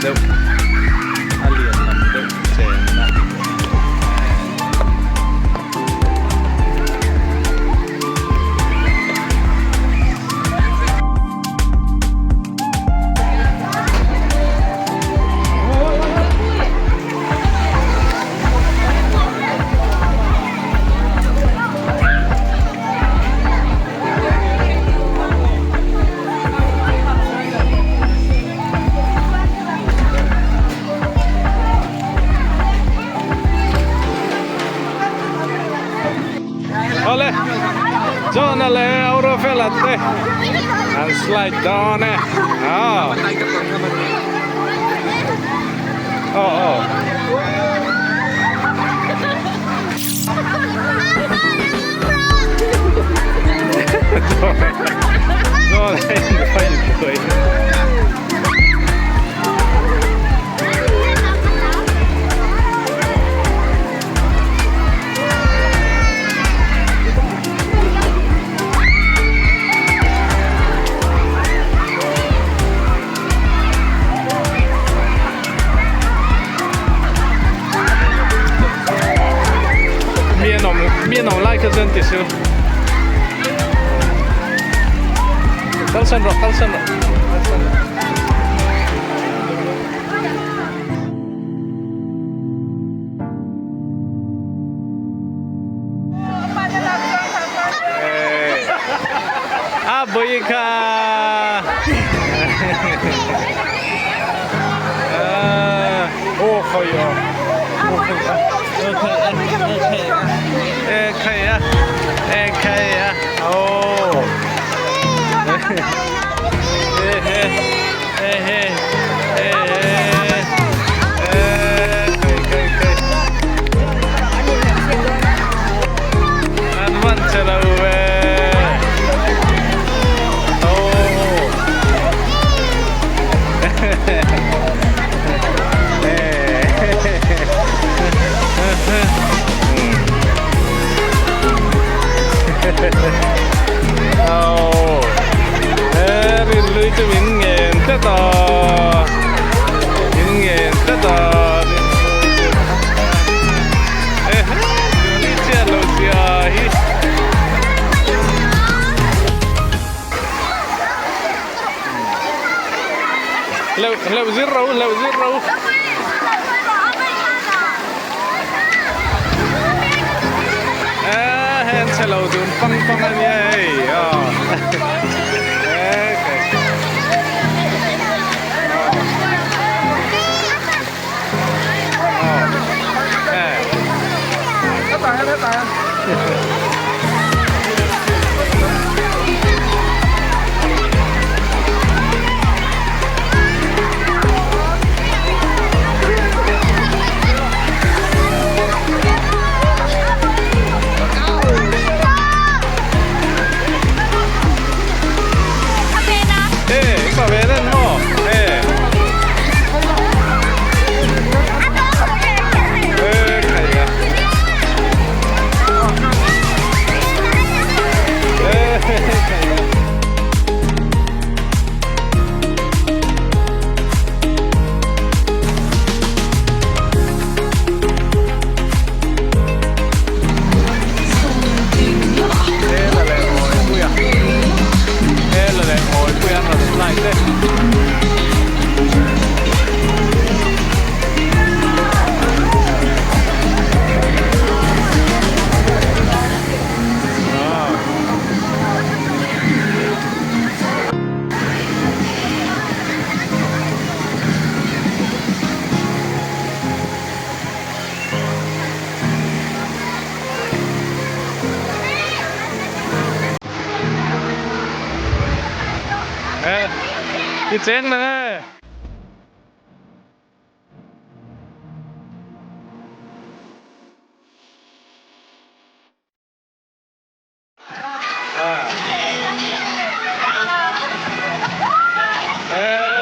deuh a lian lam deuh chenna Awle John-a leh Aurofela te an slide dawn e aw aw aw. Mi an awm mi an awm lai kha chuan ti sil kalsan rawh kalsan rawh kalsan rawh. A bawi kha. Aw khai a. E khai a. E khai a. Aw. E he. E he. E he. E khai khai khai. An van che lo ve. Aw he rinhlui chu min ngen tlat a min ngen tlat a rinhlui chu ehe tuni chiah lo zia hi. Leuh leuh zir ro leuh zir ro. Ê hei an chhe lo dun pang pang a nia hei aw ê kai Ê, pa ve nen maw? Ê. Ê, khai a. Ê, khai a. Ela leh Mawipuia Ela leh Mawipuia an rawn slide e. I cheng nang e.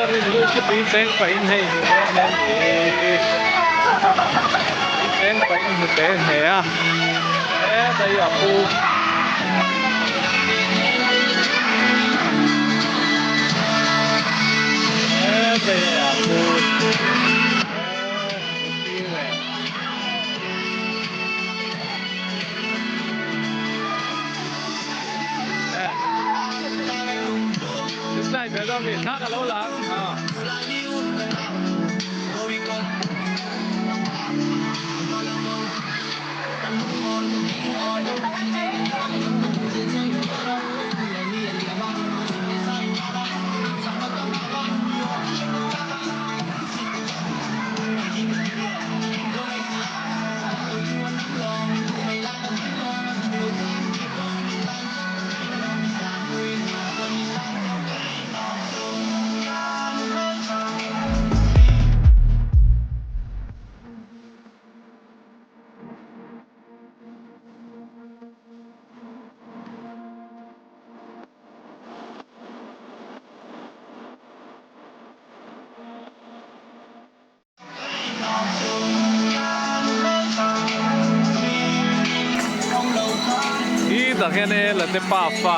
Rinhlui cheng pahin hei cheng pahin hnute hne a hetlai a pu hetlai a. pu e Slide ve dawn mi thla ka lo la Hi tak hian e la te pa fa.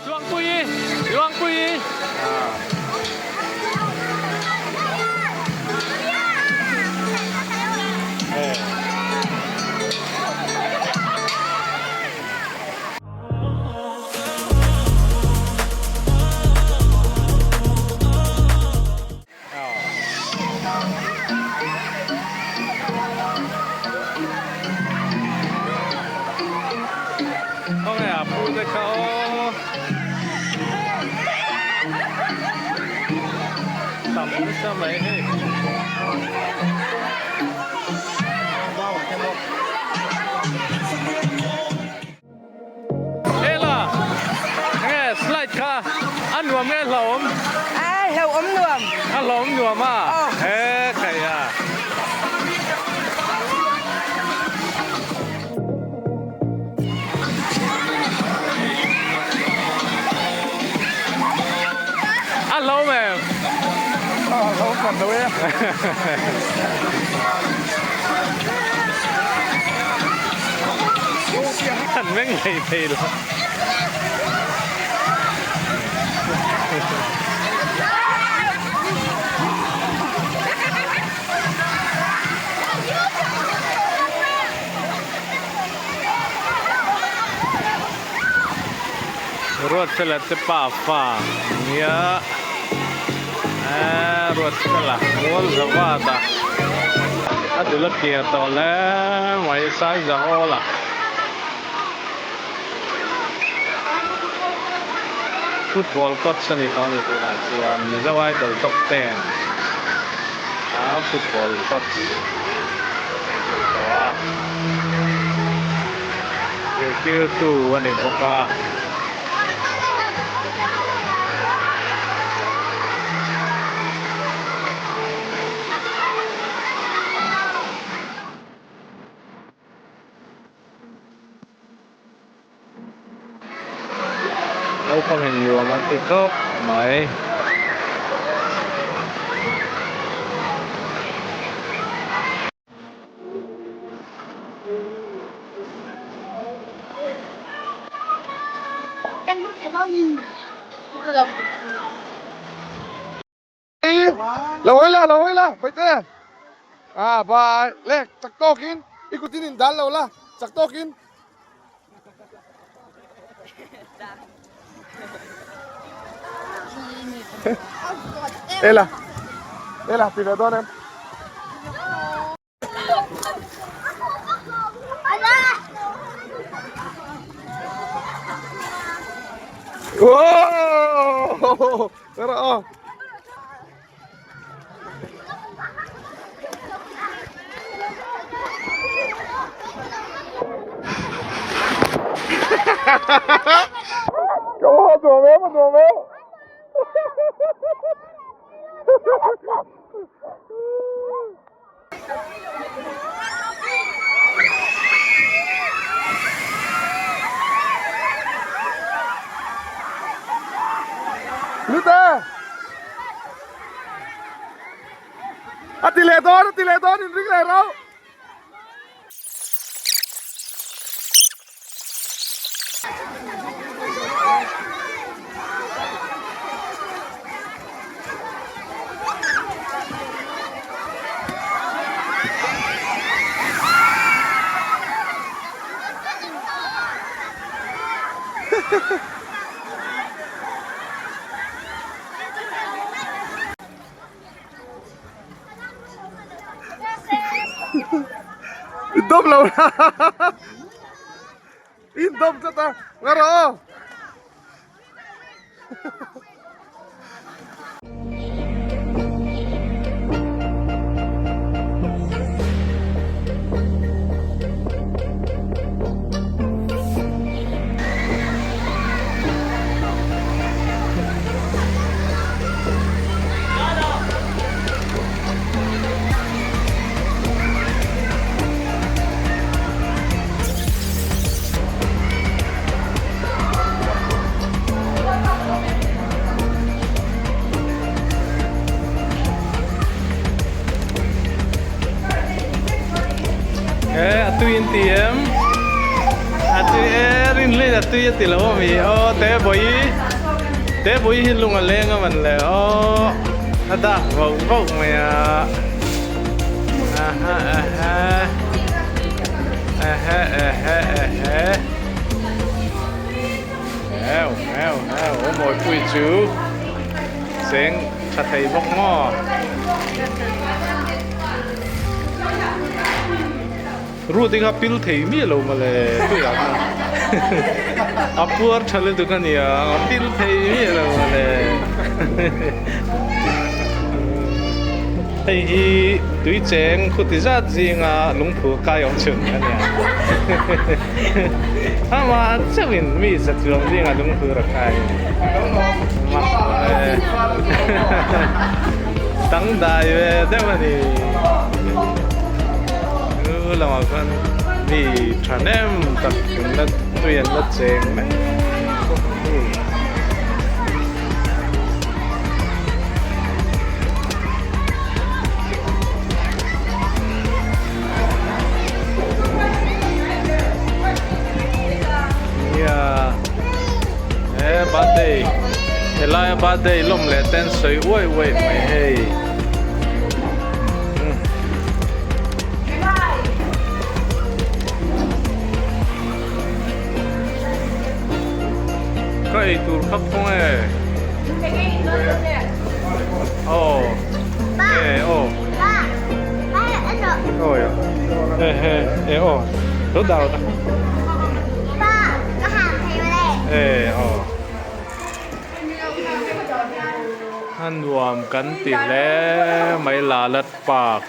Luangpuii Luangpuii Khawnge a pu te kha aw tam nasa mai hei. Ela nge slide kha a nuam nge hlauhawm? A hlauhawm nuam. A hlauhawm nuam a? He khai a. A hlauhawm em? A hlauhawm hman lo e. An meng hlei thei lo. Ruatfela te pafa nia eee Ruatfela mual zavat a a dul a pian tawh hle mai sai za awl a. Football coach a ni tawh a ni tunah chuan Mizo Idol top 10 a football coach a ni tawh a zirtirtu a ni bawk a. Naupang in nuam an ti khawp mai. Lo hawi la, lo hawi la, Baihte. Ah, bye. Le, chak tawkin i kutin in dal lo la, chak tawkin. Ela, Ela, ti ve dawn em? Wow! Tara oh. Aw, a nuam em, a nuam em. Lute! A ti leh dawn, a ti leh dawn, inring leh rauh. Indawm lo la Indawm tlat a nga rawh aw. E a tui in ti em a tui e rin hlei a tui a ti lo ami aw te bawi te bawi hi lung a leng a man le aw a dak vauh vauh mai a aha aha ehe ehe ehe heu heu heu aw mawipui chu cheng tha thei bawk maw. Rut hi kha pil thei miah lo mawle tuiah khan a puar tha lutuk a nia a pil thei miah lo mawle hei hi tui cheng khuti zat zinga lungphu kai awm chhun a nia ama chauhin mi za chuang zinga lungphu ra kai mak dangdai ve deuh a ni. Chu lamah khan mi thahnem tak in la tui an la cheng mek bawk a ni. Nia he birthday helaia birthday lawm leh ten sawi uai uai mai hei. Ka ei tur khap thawng e. Aw. E aw. Oi. E he e aw. Lo dar ta. E aw. A nuam kan ti hle mai Lalat Park.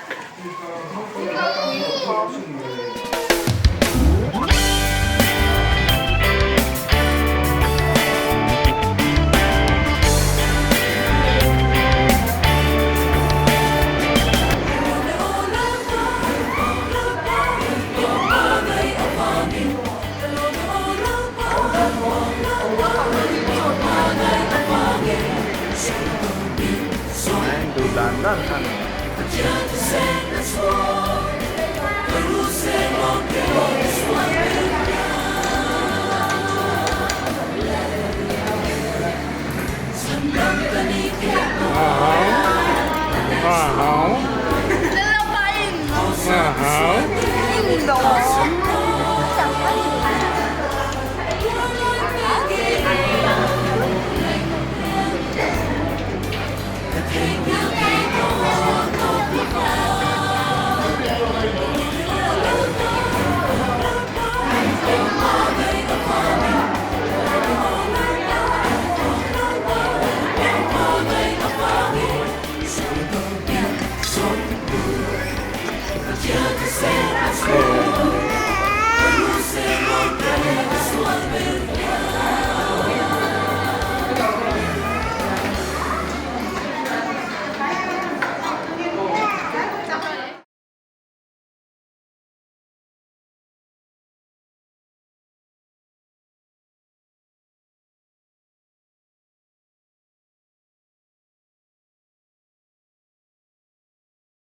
Duh dan dan khan.